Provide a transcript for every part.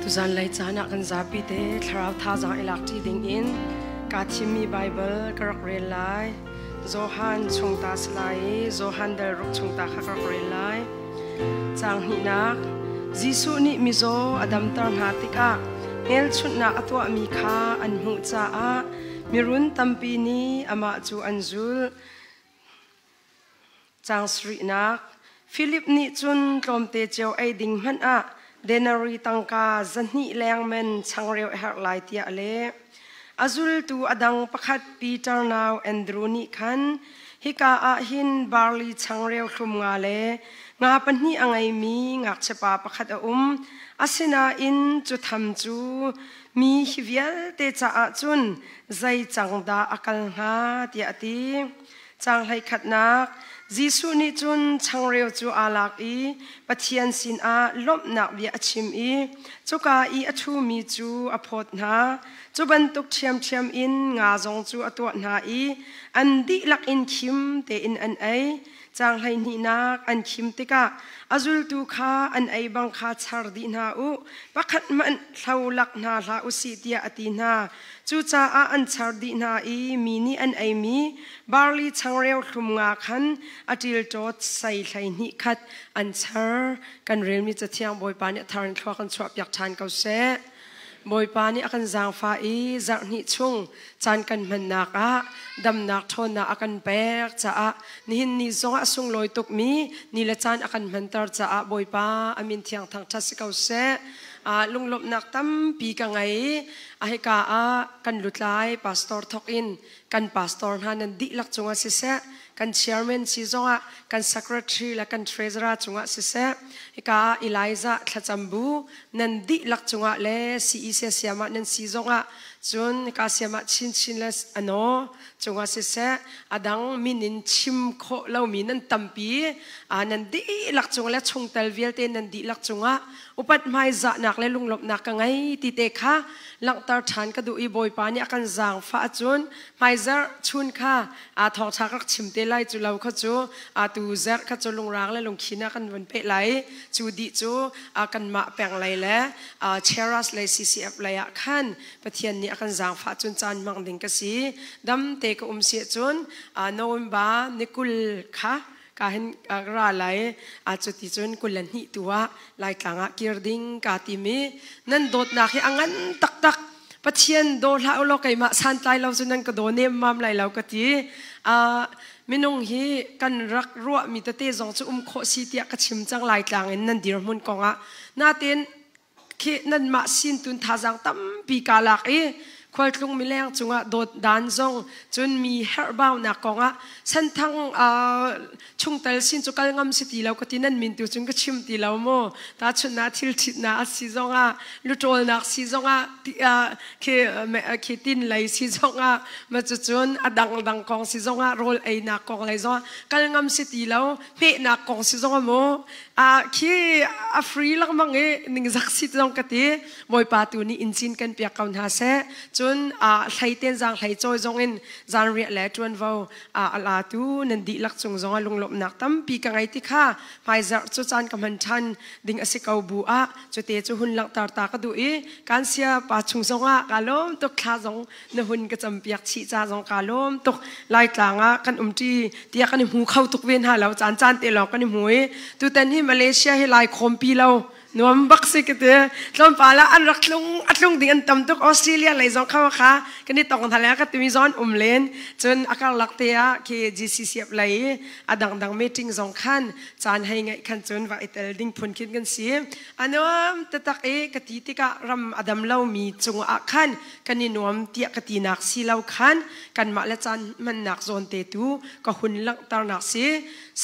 Tuzan lei caan ah kan zapi te thlarau thazaang i lak ṭi ding in kaa thimmi Baibal ka rak rel lai. Johan chungta si lai i Johan dal ruk chungta kha ka rak rel lai. Caang hnihnak Jesuh nih mizaw a damter hna tikah hmelchunhnak a tuahmi kha an hmuh caah mirun tampi nih amah cu an zulh. Caang sarihnak Filip nih cun tlawmte cio ei ding hmanh ah denari tangka 200 leng men changreu a herh lai tiah a leh. A zultu a dang pakhat Peter nau Andru nih khan hika ah hin barli changreu hlum nga le nga pahnih a ngeimi ngakchiapa pakhat a um. Asinain cu tham cu mi hi vialte caah cun zei cang dah a kal hnga tiah a ti. Caang hleikhatnak Jesuh nih cun changreu cu aa lak i Pathian sinah lawmhnak bia a chim i cuka i a ṭhumi cu a phawt hna. Cu bantuk ṭhiamṭhiam in nga zong cu a tuah hna i an dihlak in khim tein an ei. Caang hleihnihnak an khim tikah a zultu kha an ei bang kha char dih hna u, pakhat hmanh hlo lak hna hlah u sih tiah a ti hna. Cucaah an char dih hna i mi nih an eimi barli changreu hlum nga khan a ṭilṭawt sei 12 khat an char. Kan relmi Cathiang Bawipa nih a thar in thlua kan chuahpiak ṭhan ko seh. Bawipa nih a kan zaangfah i zarh hnih chung caan kan hmannak ah damnak ṭhawnnak a kan pek caah nihin ni zongah a sunglawi tukmi ni le caan a kan hmanter caah Bawipa a min thiang thangṭhat si ko seh. Lunglawmhnak tampi ka ngei. A hika ah kan lutlai pastor thawk in kan pastor hna nan dihlak cungah siseh, kan chairman si zongah kan secretary le kan treasurer cungah siseh, hika ah Elijah thlacam bu nan dihlak cungah le CEC siam ah nan si zongah cun hika siam ah chinchin le ano cungah siseh, adang min in chim khawh lomi nan tampi nan dihlak cung le chungtel vialte nan dihlak cungah upat hmaizahnak le lunglawmhnak ka ngei ti te kha langhter ṭhan ka duh i Bawipa nih a kan zaangfah ahcun hmaizarh chun kha aa thawngṭha ka rak chim te lai cu lo kha cu atu zerh kha cu lungrang le lungkhin ah kan vun peh lai cu dih cu kanmah peng lei le Cheras lei CCF lei ah khan Pathian nih a kan zaangfah cun caan hmang ding ka si dam te ka um si ahcun November ni 20 kha ka hin ra lai a cuti cun 22 tu ah Laitlang ah kir ding ka timi nan dawtnak hi a ngan taktak Pathian daw hlah u law keimah santlai lo cu nan ka daw nemmam lai lo ka ti minung hi kan rak ruahmi tete zong cu um khawh si tiah ka chim cang Laitlang in nan dirhmun kongah natin khi nanmah sin tun thazaang tampi ka lak i khualtlung mileng cungah dawt dan zong cun mi herhbaunak kongah santhang chungtel sin cu kal ngam si ti lo ka ti nan min tu cun ka chim ti lo mu ta chunna thil thitna a si zongah lutawlnak si zongah khi khi tin lei si zongah ma cu cun a dang dang kong si zongah rawl einak kong lei zongah kal ngam si ti lo hmehnak kong si zongah mu a khi a free lengmang i ningzak si zong ka ti Bawipa tu nih in cin kan piak ko hna seh cun a hlei ten zang hlei cawi zong in zanriah le ṭuanvo a la tu nan dihlak cung zong ah lunglawmhnak tampi ka ngei ti kha hmaizarh cu caan ka hman ṭhan ding a si ko bu ah cute cu hun langhter ta ka duh i kan sia pa chung zong ah ka lawm tuk thla zong na hun ka campiak chih ca zong ka lawm tuk Laitlang ah kan umṭi tiah kan i hmu kho tuk ve hna lo caan caan te lawng kan i hmu i tutan hi Malaysia hi lai khawmpi lo nuam bak si ka ti tlawmpal ah an rak tlung a tlung ding an tam tuk Australia lei zong kha kha kan i tong hna le ka timi zong an um len cun a karlak te ah khi GCCF lei a dangdang meeting zong khan caan hei ngeih khan cun va i tel ding phun khin kan si a nuam taktak i ka ti tikah ram a dam lomi cungah khan kan i nuam tiah ka tinak si lo khan kanmah le caan hmannak zawn te tu ka hun langhternak si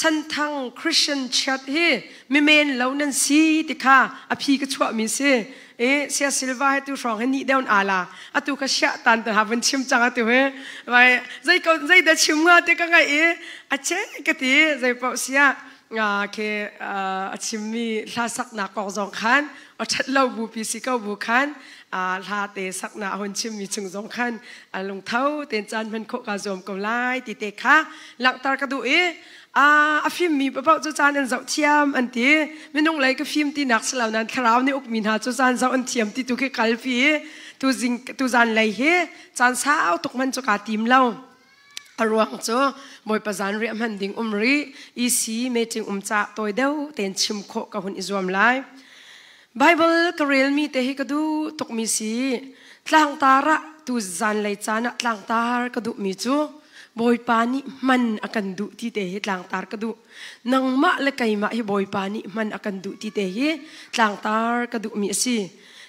Santhang Christian Church hi mimen lo nan si ti kha a phi ka chuahmi si e sia silva he tu hrawng he ni deun ala atu ka sia tan ta ha vun chim chang atu he vai zei ko zei da chim nga te ka ngai i a che ka ti zei pau sia nga ke a chimmi hla saknak kong zong khan a that lo bu pi si ko bu khan hla te sakna hon chimmi chung zong khan a lungtho ten caan hman khawh ka zuam ko lai ti te kha langhter ka duh i. A fimmi paoh cu caan an zoh thiam an ti. Minung lei ka fim tinak si lo nain thlarau nih ukmi hna cu caan zoh an thiam ti tu khi kalpi tu zing tu zan lei hi caan sau tuk man cu kaa tim lo. A ruang cu Bawipa zan riah hman ding um rih EC meeting um ca tawi deuh tein chim khawh ka hun i zuam lai. Bible ka relmi te hi ka duh tukmi si. Tlangtar ah tu zanlei caan ah tlangtar ka duhmi cu Bawipa nih hman a kan duh ti te hi tlangtar ka duh. Nangmah le keimah hi Bawipa nih hman a kan duh ti te hi tlangtar ka duhmi a si.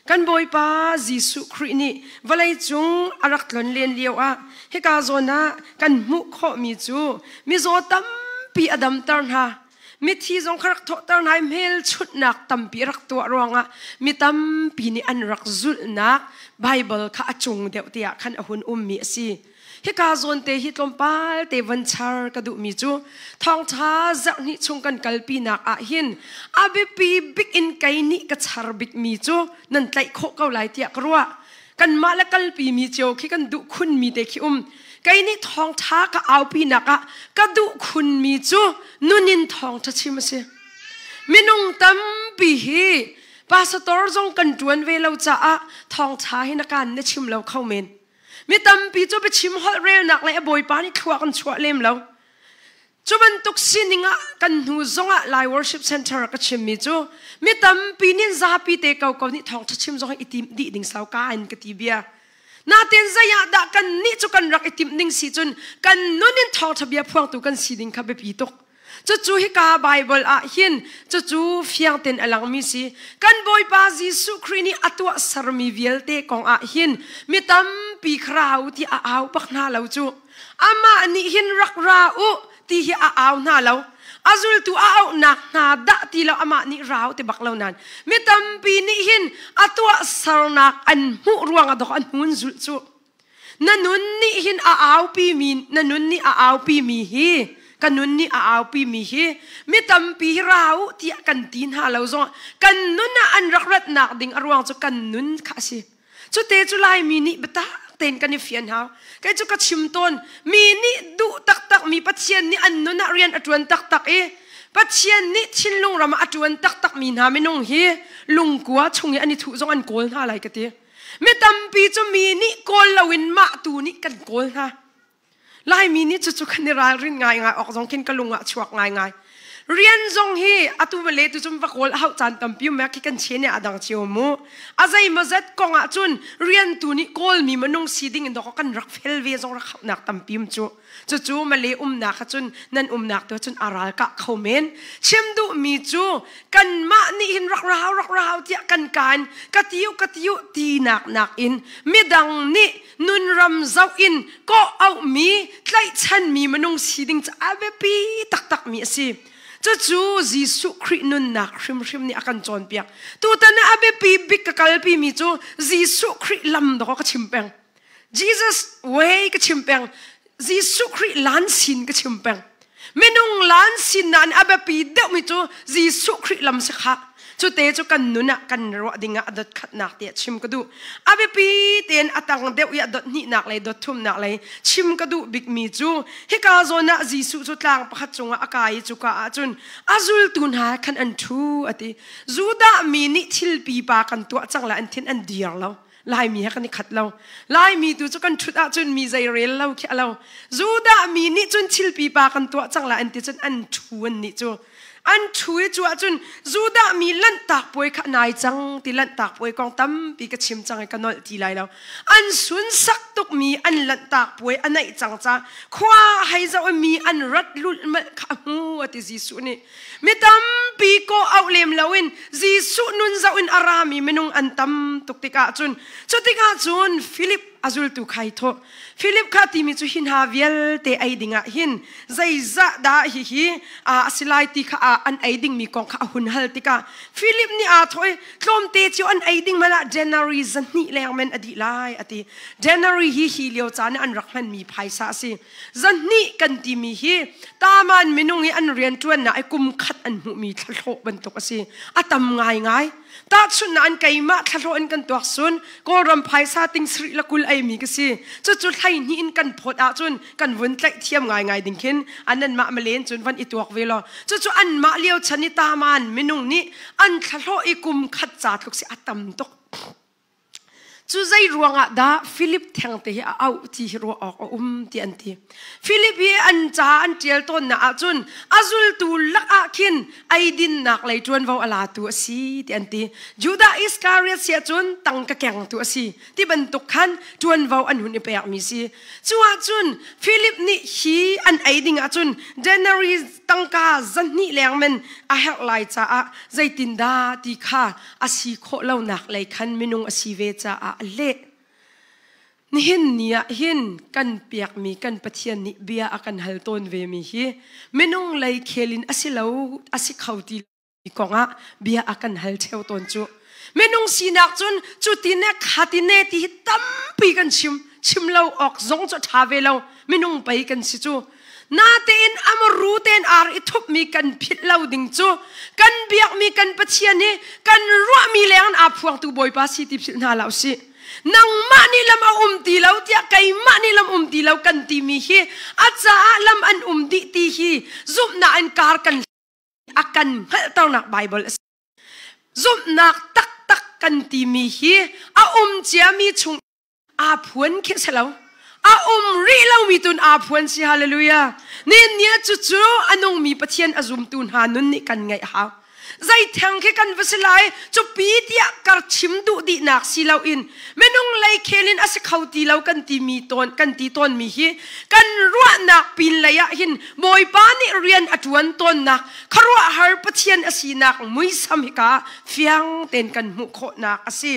Kan Bawipa Jesuh Khrih nih vawlei cung a rak tlon len lio ah hika zawn ah kan hmuh khawhmi cu mizaw tampi a damter hna. Mithi zong kha rak thawhter hna i hmelchunhnak tampi rak tuah ruangah mi tampi nih an rak zulhnak Baibal kha a cung deuh tiah khan a hun ummi a si. Hika zawn te hi tlawmpal te van char ka duhmi cu thawngṭha zarhhnih chung kan kalpinak ah hin a biapi bik in kei nih ka char bikmi cu nan tlaih khawh ko lai tiah ka ruah. Kanmah le kalpimi cio khi kan duh khunmi te khi um. Kei nih thawngṭha ka aupinak ah ka duh khunmi cu nun in thawngṭha chim a si. Minung tampi hi pastor zong kan ṭuan ve lo caah thawngṭha hi na kaan na chim lo kho men. Mi tampi cu biachim holh relnak le a bawipa nih thlua kan chuah lem lo. Cu bantuk sining ah kan hnu zongah Lai Worship Center ka chimmi cu mi tampi nin zapi te ko ko nih thawngṭha chim zong i tim dih ding sau ka in ka ti bia. Natin zei ah dah kan nih cu kan rak i timh ding si cun kan nun in thawngṭha bia phuangtu kan si ding kha biapi tuk. Cucu hika Bible ah hin cucu fiang ten a langmi si. Kan Bawipa Jesuh Khrih nih a tuah sermi vialte kong ah hin mi tampi khrau ti a au bak hna lo cu. Amah nih hin rak ra u ti hi a au hna lo. A zultu a auhnak hna dah ti lo amah nih rau ti bak lo nan. Mi tampi nih hin a tuah sernak an hmuh ruang ah dok an hun zulh cu. Na nun nih hin a aupi mi na nun nih a aupi mi hi ka nun nih a aupi mi hi mi tampi hi ra u tiah kan ti hna lo zong kan nun ah an rak ratnak ding a ruang cu kan nun kha a si. Cute cu Laimi nih biatak tein kan i fian hau. Kei cu ka chim tawn mi nih duh taktak mi Pathian nih an nun ah rian a ṭuan taktak i Pathian nih thinlung ram ah a ṭuan taktak mi hna minung hi lungkua chung i an i thuh zong an kawl hna lai ka ti. Mi tampi cu mi nih kawl loin mah tu nih kan kawl hna. Laimi nih cucu kan i ralrin ngaingai awk zong khin ka lung ah chuak ngaingai. Rian zong hi atu vale tu cun va kawl a hauh caan tampi um khi kan chen a dang cio mu. A zeimawzat kong ah cun rian tu nih kawlmi minung si ding in dawk kan rak fel ve zong rak hauhnak tampi um cu. Cucu Malay umnak kha cun nan umnak tu cun a ral kah kho men. Chim duhmi cu kanmah nih hin rak rau rak rau tiah kan kaan ka tiu ka tiu tinak nakin midang nih nunram zoh in kawh auhmi tlaihchanmi minung si ding cu a biapi taktakmi a si. Cucu Jesuh Khrih nunnak hrimhrim nih a kan cawnpiak. Tutan ah a biapi bik ka kalpimi cu Jesuh Khrih lam dawk ka chim peng. Jesus way ka chim peng. Jesuh Khrih lan sin ka chim peng. Minung lan sin nain a biapi deuhmi cu Jesuh Khrih lam si kha. Cu te cu kan nun ah kan ruah ding ah a dot khatnak tiah chim ka duh. A biapi tein a tang deuh i a dot hnihnak lei dot thumnak lei chim ka duh bikmi cu hika zawn ah Jesuh cu tlang pakhat cungah a kai i cuka ah cun a zultu hna khan an ṭhu a ti. Judah mi nih thil pipa kan tuah cang le an thin an dir lo. Laimi he kan i khat lo. Laimi tu cu kan ṭhut ahcun mi zei rel lo khi a lo. Judah mi nih cun thil pipa kan tuah cang lai an ti cun an ṭhu an nih cu. An ṭhu i cu ahcun Judah mi lanhtak puai kha nai cang ti lanhtak puai kong tampi ka chim cang i ka nolh ti lai lo. An sunsak tukmi an lanhtak puai a naih cang ca khua hei zoh i mi an rat lulhmalh kha a hmu a ti Jesuh nih. Mi tampi kawh auh lem loin Jesuh nun zoh in a rami minung an tam tuk tikah cun cu tikah cun Philip a zultu khai thawh. Philip kha timi cu hi hna vialte ei dingah hin zeizah dah hihi a si lai ti kha an ei dingmi kong kha a hun hal tikah Philip nih aa thawh i tlawmte cio an ei ding hmanh ah January zahnih leng men a dih lai a ti. January hi hi lio caan ah an rak hmanmi phaisa a si. Zahnih kan timi hi taman minung i an rianṭuannak i kum khat an hmuhmi thlahlawh bantuk a si. A tam ngaingai. Tahchunhnak an keimah thlahlawh in kan tuak sun Kawlram phaisa ting sarih le 20 ei mi ka si. Cucu hlei hnih in kan phawt ahcun kan vun tlaih thiam ngaingai ding khin an anmah malen cun van i tuak ve law. Cucu anmah lio chan i taman minung nih an thlahlawh i kum khat ca tluk si a tam tuk. Cu zei ruangah dah Philip thengte hi a auh ti hi ruah awk a um ti an ti. Philip hi an ca an ṭial tawnnak ahcun a zultu lakah khin eidinnak lei ṭuanvo a latu a si ti an ti. Judah Iskariot si ahcun tangka kengtu a si ti bantuk khan ṭuanvo an hun i pekmi si. Cu ahcun Philip nih hi an ei ding ahcun denarii tangka 200 leng men a herh lai caah zeitindah ti kha a si khawh lonak lei khan minung a si ve caah a leh. Nihin ni ah hin kan piakmi kan Pathian nih bia a kan hal tawn ve mi hi minung lei khel in a si lo a si kho ti kong ah bia a kan hal theo tawn cu. Minung sinak cun cu ti ne kha ti ne ti hi tampi kan chim chim lo awk zong cu ṭha ve lo minung pei kan si cu. Natein amaru tein ar i thupmi kan philh lo ding cu kan biakmi kan Pathian hi kan ruahmi leng in aa phuangtu Bawipa si ti philh hna hlah usih. Nangmah nih lam a um ti lo tiah keimah nih lam um ti lo kan timi hi a caah lam an um dih ti hi zumhnak in kar kan a kan hngalhternak Bible a si. Zumhnak taktak kan timi hi a um ciami chung aa phuan khi si lo a um rih lomi tun aa phuan si hallelujah nin nia cu cu a nungmi pathian a zumtu hna nun nih kan ngaih hau zei theng khi kan va si lai cu pi tiah kar chim duh dihnak si lo in minung lei khel in a si kho ti lo kan ti mi tawn kan ti tawn mi hi kan ruahnak pin lei ah hin bawipa nih rian a tuan tawnnak khuaruahhar pathian a sinak muisam hika fiang ten kan hmuh khawhnak a si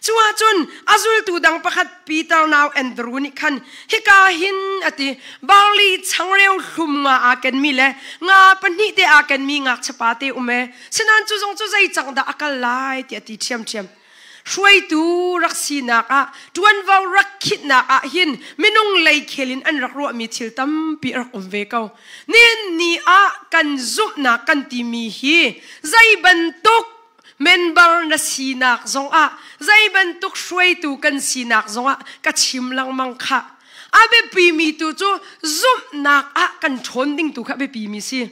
Cu ahcun a zultu dang pakhat Peter nau Andrew nih khan hika hin a ti barli changreu hlum nga aa kenmi le nga pahnih te aa kenmi ngakchiapa te um e sinain cu zong cu zei cang dah a kal lai tiah a ti ṭhiamṭhiam. Hruaitu rak sinak ah ṭuanvo rak khitnak ah hin minung lei khel in an rak ruahmi thil tampi a rak um ve ko. Nihin ni ah kan zumhnak kan timi hi zei bantuk member na sinak zongah zei bantuk hruaitu kan sinak zongah ka chim lengmang kha a biapimi tu cu zumhnak ah kan ṭhawn ding tu kha a biapimi si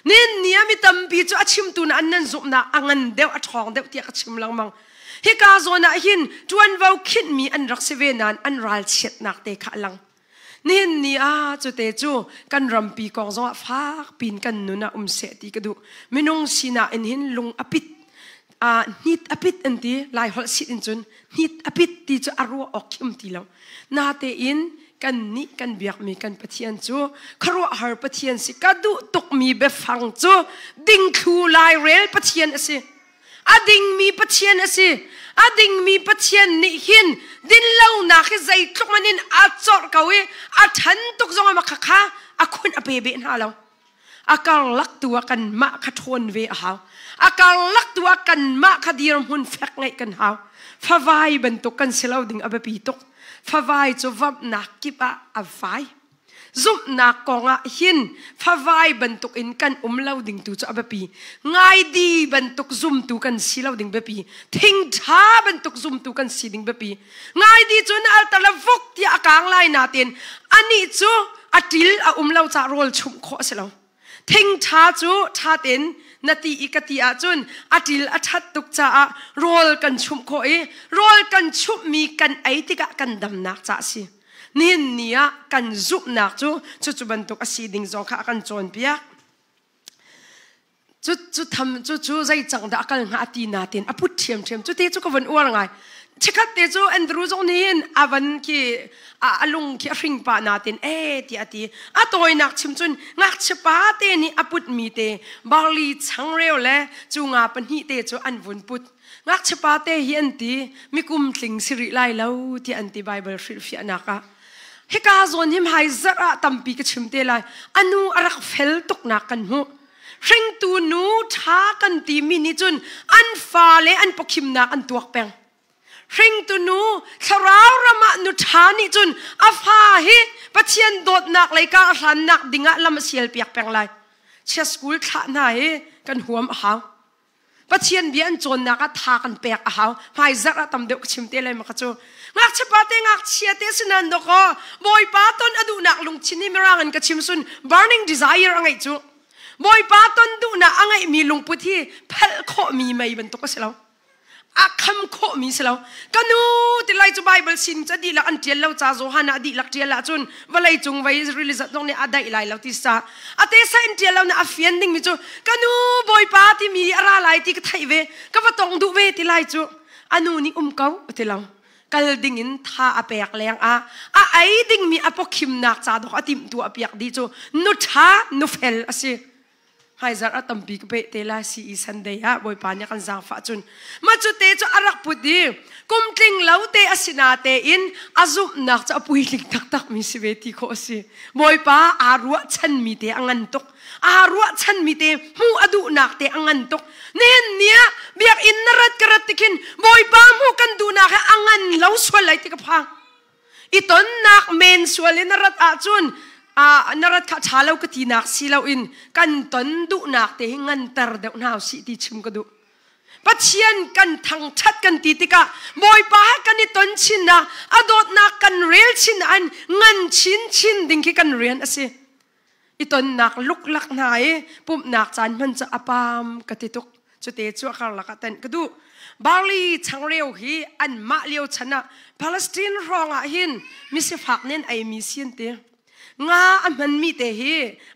nin ni ah mi tampi cu a chimtu na an nan zumhnak a ngan deuh a ṭhawng deuh tiah ka chim lengmang hika zawn ah hin ṭuanvo khinhmi an rak si ve nain an ralchiatnak te kha a lang Nihin ni ah cute cu kan rampi kong zongah fak pin kan nun ah um seh ti ka duh. Minung sinak in hin lung a pit uh, hnit a pit an ti lai holh sit in cun hnit a pit ti cu a ruah awk khim ti lo. Natein kan nih kan biakmi kan Pathian cu khuaruahhar Pathian si ka duh tukmi biafang cu dingthlu lairel Pathian a si. A dingmi Pathian a si. A dingmi Pathian nih hin dinlonak hi zeitluk man in a corh ko i a ṭhan tuk zong ah khakha a khun a pe beh hna lo. A karlak tu ah kanmah kha ṭhawn ve a hau. A karlak tu ah kanmah kha dirhmun fek ngeih kan hau. Favai bantuk kan si lo ding a biapi tuk. Favai cu vamhnak kip ah a vai. Zumhnak kongah hin favai bantuk in kan um lo ding tu cu a biapi. Ngaidi bantuk zumtu kan si lo ding biapi. Thingṭha bantuk zumtu kan si ding biapi. Ngaidi cu na altar le vuk tiah a kang lai natin anih cu a ṭil a um lo caah rawl chumh khawh a si lo. Thingṭha cu ṭha tein na ti i ka ti ahcun a ṭil a ṭhat tuk caah rawl kan chumh khawh i rawl kan chumhmi kan ei tikah kan damnak ca a si. Nihin ni ah kan zumhnak cu cucu bantuk a si ding zong kha a kan cawnpiak. Cu cu tham cu cu zei cang dah a kal hnga a ti natin a put ṭhiamṭhiam cu te cu ka vun uar ngai. Chikkhat te cu Andrew zong nih hin a van khi a lung khi a hring pah natin e tiah a ti. A tawinak chim cun ngakchia pa te nih a putmi te barley changreu le cu nga pahnih te cu an vun put. Ngakchiapa te hi an ti, mikum tling si rih lai lo tiah an ti Bible hrilhfiahnak ah. Hika zawn hi hmai zarh ah tampi ka chim te lai. A nu a rak fel tuknak kan hmuh. Hringtu nu ṭha kan timi nih cun an fale an pawkhimnak an tuak peng. Hringtu nu thlarau ram ah nu ṭha nih cun a fa hi Pathian dawtnak lei ka a hlannak dingah lam a sial piak peng lai. Chia school thlah hna hi kan huam a hau. Pathian bia an cawnnak ah tha kan pek a hau. Hmai zarh ah tam deuh ka chim te lai ma kha cu. Ngakchia pa te ngakchia te sinan dok aw Bawipa ton a duhnak lungthin hi mirang in ka chim sun burning desire a ngeih cu. Bawipa ton duhnak a ngeihmi lungput hi phelh khawhmi mei bantuk a si lo. A kham khawhmi si lo. Ka nu ti lai cu Bible sin ca dihlak an ṭial lo ca Johan ah dihlak ṭial ahcun vawlei cung vei rili zat zong nih a daih lai lo ti sa. A te sa in ṭial lo na a fian dingmi cu ka nu Bawipa timi a ra lai ti ka theih ve ka va tong duh ve ti lai cu a nu nih um ko a ti lo. Kal dingin tha a pek leng ah a ei dingmi a pawkhimnak ca dawk a timhtuah piak dih cu nu ṭha nu fel a si. Hmaizarh ah tampi ka peh te lai CE Sunday ah Bawipa nih a kan zaangfah cun mah cu te cu a rak put i kum tling lo te a si na tein a zumhnak cu a puitling taktak mi si ve ti khawh a si. Bawipa aa ruahchan mi te a ngan tuk. Aa ruahchan mi te hmuh a duhnak te a ngan tuk. Nihin ni ah biakinn na rat ka rat tikhin Bawipa hmuh kan duhnak he a ngan lo sual lai ti ka phang. I tonnak men sual in na rat ahcun na rat kha ṭha lo ka tinak si loin kan ton duhnak te hi nganter deuh hna usih ti chim ka duh. Pathian kan thangṭhat kan ti tikah Bawipa he kan i ton chinnak, a dawtnak kan rel chin an ngan chin chin ding khi kan rian a si. I tonnak luklak hna i pumhnak caan hman cu a pam ka ti tuk. Cute cu a karlak ah tenh ka duh. Barley changreu hi anmah lio chan ah Palestine hrawng ah hin misifak nih an eimi si an ti. Nga a hmanmi te hi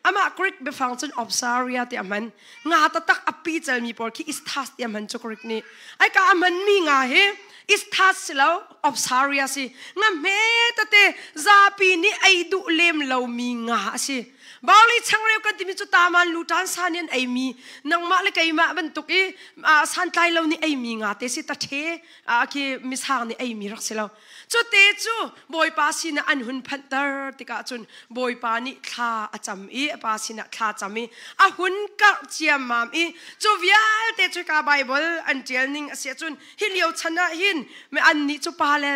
amah Greek biafang cun Opsaria ti a hman. Nga taktak a pi calmi pawl khi Isthas ti a hman cu Greek nih. Ai ka a hmanmi nga hi Isthas si lo Opsaria si. Nga hme tete zapi nih ei duh lem lomi nga a si. Barley changreu kan timi cu taman lutan sa nih an eimi nangmah le keimah bantuk i santlai lo nih eimi nga te si tathe khi misang nih eimi rak si lo. Cute cu Bawipa sinah an hun phanhter tikah cun Bawipa nih thla a cam i a pa sinah thla cam i a hun karh ciammam i cu vialte cu ka Bible an ṭial ning a si ahcun hi lio chan ah hin annih cu pa le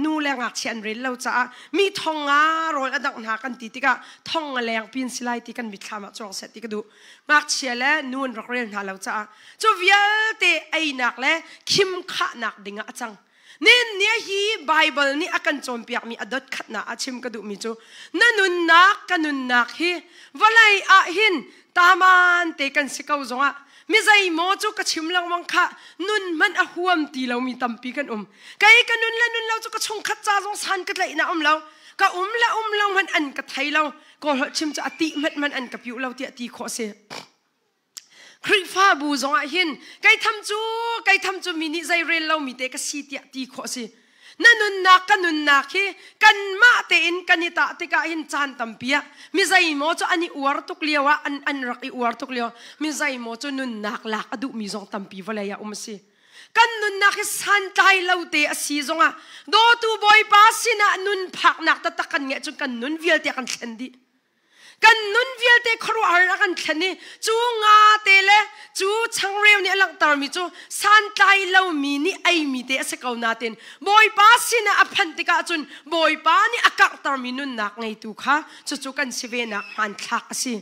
nu le ngakchia an rel lo caah mi thong nga rawl a dangh hna kan ti tikah thong nga leng pin si lai ti kan mitthlam ah cuang seh ti ka duh. Ngakchia le nu an rak rel hna lo caah cu vialte einak le khim khahnak dingah a cang. Nin ni hi Bible nih a kan cawnpiakmi a dot khatnak ah chim ka duhmi cu na nunnak ka nunnak hi vawlei ah hin taman te kan si ko zongah mi zeimaw cu ka chim lengmang kha nun hmanh a huam ti lomi tampi kan um. Kei ka nun le nun lo cu ka chungkhat ca zong san ka tlaih na um lo. Ka um le um lo hmanh an ka thei lo. Kawl holh chim cu a tih hmanh hmanh an ka piuh lo tiah ti khawh si. Khrihfabu zongah hin kei tham cu kei tham cu mi nih zei rel lomi te ka si tiah ti khawh si. Na nunnak ka nunnak hi kanmah tein kan i tah tikah hin caan tampi ah mi zeimaw cu an i uar tuk lio ah an, an rak i uar tuk lio mi zeimaw cu nunnak lak a duhmi zong tampi vawlei ah um a si. Kan nunnak hi santlai lo te a si zongah dawtu Bawipa sinah nun phaknak taktak kan ngeih cun kan nun vialte kan thlen dih. Kan nun vialte khuaruahhar a kan thlen i cu nga te le cu changreu nih a langhtermi cu santlai lomi nih eimi te a si ko nain Bawipa sinah a phanh tikah cun Bawipa nih a karhtermi nunnak ngeitu kha cucu kan si venak hmanthlak a si.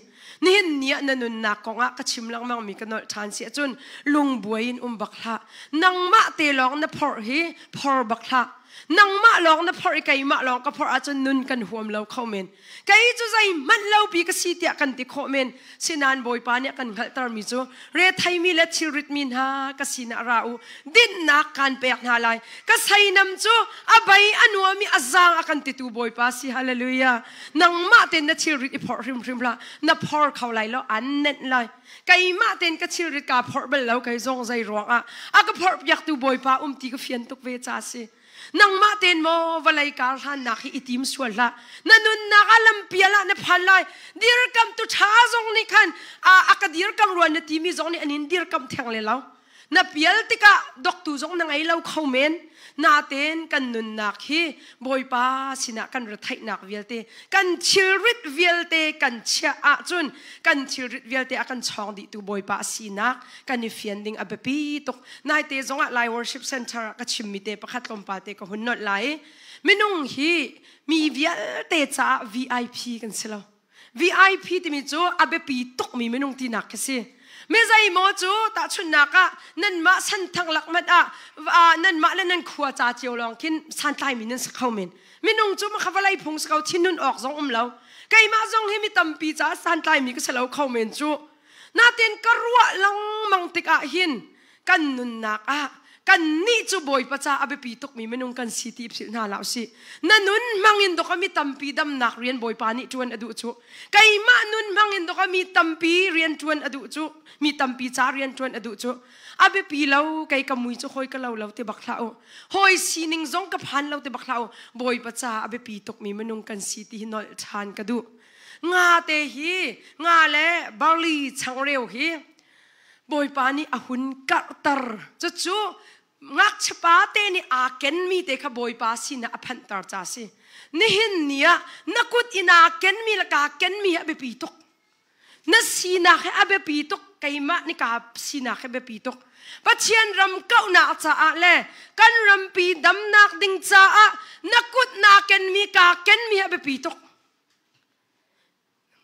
Nihin ni ah na nunnak kongah ka chim lengmangmi ka nolh ṭhan si ahcun lungbuai in um bak hlah. Nangmah te lawng na phorh hi phor bak hlah. Nangmah lawng na phorh i keimah lawng ka phorh ahcun nun kan huam lo kho men. Kei cu zeihmanh lo pi ka si tiah kan ti khawh men. Sinain Bawipa nih a kan hngalhtermi cu retheimi le thilritmi hna ka sinah ra u, dinhnak kaan pek hna lai. Ka seinam cu a bei a nuam i a zaang a kan titu Bawipa si. Hallelujah. Nangmah tein na thilrit i phorh hrimhrim hlah. Na phor kho lai lo, an nenh lai. Keimah tein ka thilrit kaa phorh bal lo kei zong zei ruangah a ka phorhpiaktu Bawipa um ti ka fian tuk ve ca si. Nangmah tein maw vawlei kar hlannak hi i tim sual hlah. Na nunnak ah lampial ah na phan lai. Dirkamh tu ṭha zong nih khan a ka dirkamh rua na timi zong nih an in dirkamh theng le lo. Na pial tikah doktu zong na ngei lo kho men. Natein kan nunnak hi Bawipa sinah kan retheihnak vialte, kan thilrit vialte kan chiah ahcun kan thilrit vialte a kan chawng dihtu Bawipa a sinak kan i fian ding a biapi tuk. Naite zongah Lai Worship Center ah ka chimmi te pakhat tlawmpal te ka hun nolh lai. Minung hi mi vialte caah VIP kan si lo. VIP timi cu a biapi tukmi minung tinak khi si. Mi zeimaw cu tahchunhnak ah nanmah santhang lak hmanh ah nanmah le nan khua ca cio lawng khin santlaimi nan si kho men. Minung cu makha vawlei phung si ko thinhun awk zong um lo. Keimah zong hi mi tampi caah santlaimi ka si lo kho men cu. Natin ka ruah lengmang tikah hin kan nunnak ah kan nih cu Bawipa ca a biapi tukmi minung kan si ti philh hna hlah usih. Na nun hmangin dok mi tampi damnak rian Bawipa nih ṭuan a duh cu. Keimah nun hmangin dok mi tampi rian ṭuan a duh cu. Mi tampi ca rian ṭuan a duh cu. A biapi lo kei ka mui cu hawi ka lo lo ti bak hlah u. Hawi sining zong ka phan lo ti bak hlah u. Bawipa ca a biapi tukmi minung kan si ti hi nolh ṭhan ka duh. Nga te hi nga le barley changreu hi Bawipa nih a hun karhter. Cucu ngakchiapa te nih aa kenmi te kha Bawipa sinah a phanhter ca si. Nihin ni ah na kut in aa kenmi le kaa kenmi hi a biapi tuk. Na sinak hi a biapi tuk. Keimah nih kaa sinak hi biapi tuk. Pathian ram kauhnak caah le kan rampi damnak ding caah na kut naa kenmi kaa kenmi hi a biapi tuk.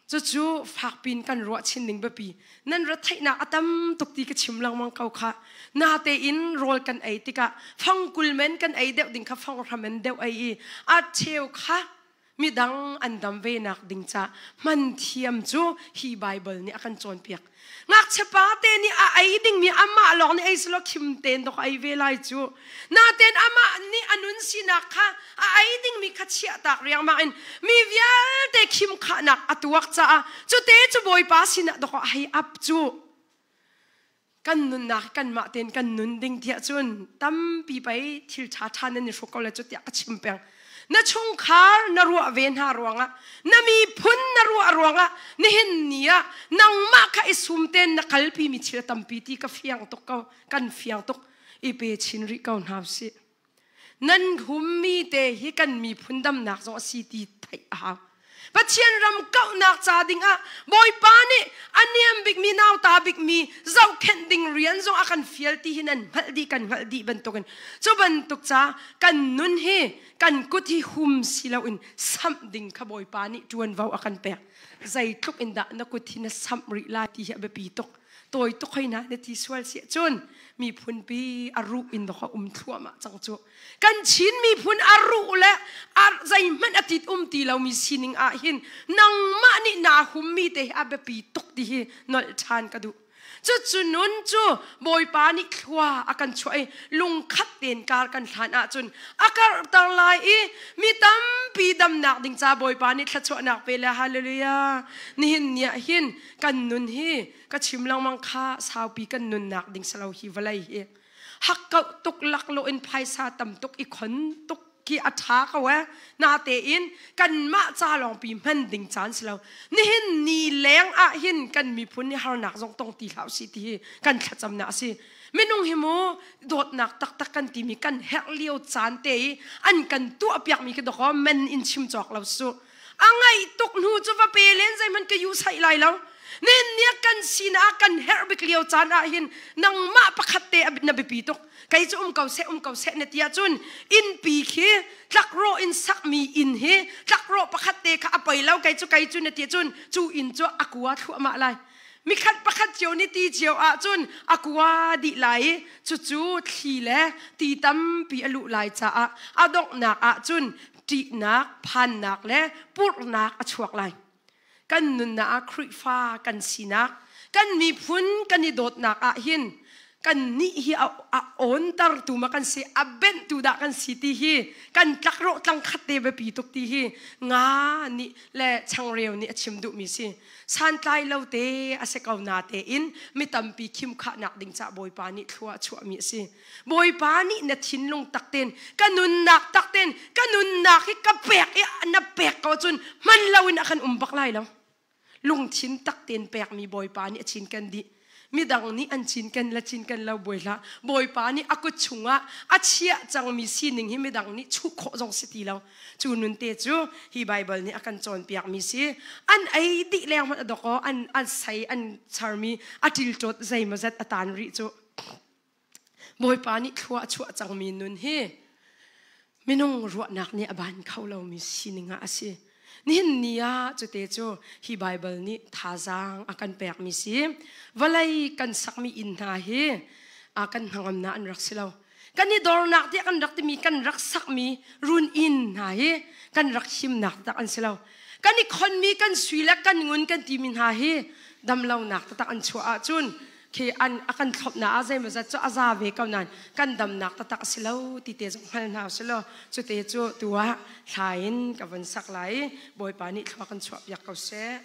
Cucu fakpi in kan ruah chin ding biapi. Nan retheihnak a tam tuk ti ka chim lengmang ko kha. Natein rawl kan ei tikah fangkul men kan ei deuh ding kha fanghram men deuh ei i a cheu kha midang an dam ve nak ding ca hman thiam cu hi Bible nih a kan cawnpiak. Ngakchia pa te nih a ei dingmi amah lawng nih ei selaw khim tein dok ei ve lai cu. Natein amah nih a nun sinak kha a ei dingmi kha chiahtak riangmang in mi vialte khim khahnak a tuak caah cute cu Bawipa sinah dok a hei ap cu. Kan nunnak kanmah tein kan nun ding tiah cun tampi pei thil ṭha ṭha nan i hruk ko le cu tiah ka chim peng. Na chungkhar na ruah ve hna ruangah na miphun na ruah ruangah nihin ni ah nangmah kha i sum tein na kalpi mi thil tampi ti ka fiang tuk ko kan fiang tuk i pe chin rih ko hna usih nan hummi te hi kan miphun damnak zong a si ti theih a hau Pathian ram kauhnak ca dingah Bawipa nih a niam bikmi nauta bikmi zohkhenh ding rian zong a kan fial ti hi nan hngalh dih kan hngalh dih bantukin cu bantuk ca kan nun hi kan kut hi hum si loin samh ding kha Bawipa nih ṭuanvo a kan pek zeitluk in dah na kut hi na samh rih lai ti hi a biapi tuk tawi tuk hoi na na ti sual si ahcun miphun pi a ruh in dawk a um thluahmah cang cu kan Chin miphun a ruh le a zeihmanh a tit um ti lomi sining ah hin nangmah nih naa hummi te hi a biapi tuk ti hi nolh ṭhan ka duh cucu nun cu Bawipa nih thlua a kan chuah i lungkhat tein kar kan hlan ahcun a karhter lai i mi tampi damnak ding ca Bawipa nih thluachuahnak pe le hallelujah nihin ni ah hin kan nun hi ka chim lengmang kha saupi kan nunnak ding salo hi vawlei hi hakkauh tuk laklawh in phaisa tam tuk i khon tuk khi a ṭha ko eh natein kanmah ca lawngpi hman ding caan si lo nihin ni leng ah hin kan miphun nih harnak zong tong ti hlah usih ti hi kan thlacamnak a si minung hi mu dawtnak taktak kan timi kan herh lio caan te i an kan tuah piakmi khi dawkaw men in chim cawk lo su a ngaih tuk hnu cu va pe len zeihmanh ka yu saih lai lo nen nia kan sinah kan herh bik lio caan ah hin nangmah pakhat te na biapi tuk kei cu um ko seh um ko seh na ti ahcun innpi khi tlakrawh in sakmi inn hi tlakrawh pakhat te kha a poi lo kei cu kei cu na ti ahcun cu inn cu a kua thluahmah lai mikhat pakhat cio nih ti cio ahcun a kua dih lai i cucu thli le ti tampi a luh lai caah a donghnak ahcun ṭihnak phannak le purhnak a chuak lai kan nunnak ah Khrihfa kan sinak kan miphun kan i dawtnak ah hin kan nih hi a awntertu ma kan si a benhtu dah kan si ti hi kan tlakrawh tlangkhat te biapi tuk ti hi nga nih le changreu nih a chim duhmi si santlai lo te a si ko na tein mi tampi khimkhahnak ding ca Bawipa nih thlua a chuahmi a si Bawipa nih na thinlung tak ten ka nunnak tak ten ka nunnak hi ka pek i na pek ko cun hman loin a kan um bak lai lo lungthin tak ten pekmi Bawipa nih a cinken dih midang nih an cinken le cinken lo buai hlah Bawipa nih a kut chungah a chiah cangmi sining hi midang nih chuh khawh zong si ti lo cu nun te cu hi Bible nih a kan cawnpiakmi si an ei dih leng hmanh a dok aw an an sei an charmi a ṭilṭawt zeimawzat a tan rih cu Bawipa nih thlua a chuah cangmi nun hi minung ruahnak nih a ban kho lomi sining ah a si. Nihin ni ah cute cu hi Bible nih thazaang a kan pekmi si. Vawlei kan sakmi inn hna hi a kan hnangamnak an rak si lo. Kan i dornak tiah kan rak timi kan rak sakmi run inn hna hi kan rak himnak tak an si lo. Kan i khonmi kan sui le kan ngun kan timi hna hi damlonak taktak an chuah ahcun khi an a kan thlopnak ah zeimawzat cu a za ve ko nain kan damnak taktak a si lo ti te zong hngal hna usih law cute cu tu ah thla in ka vun sak lai i Bawipa nih thlua kan chuah piak ko seh.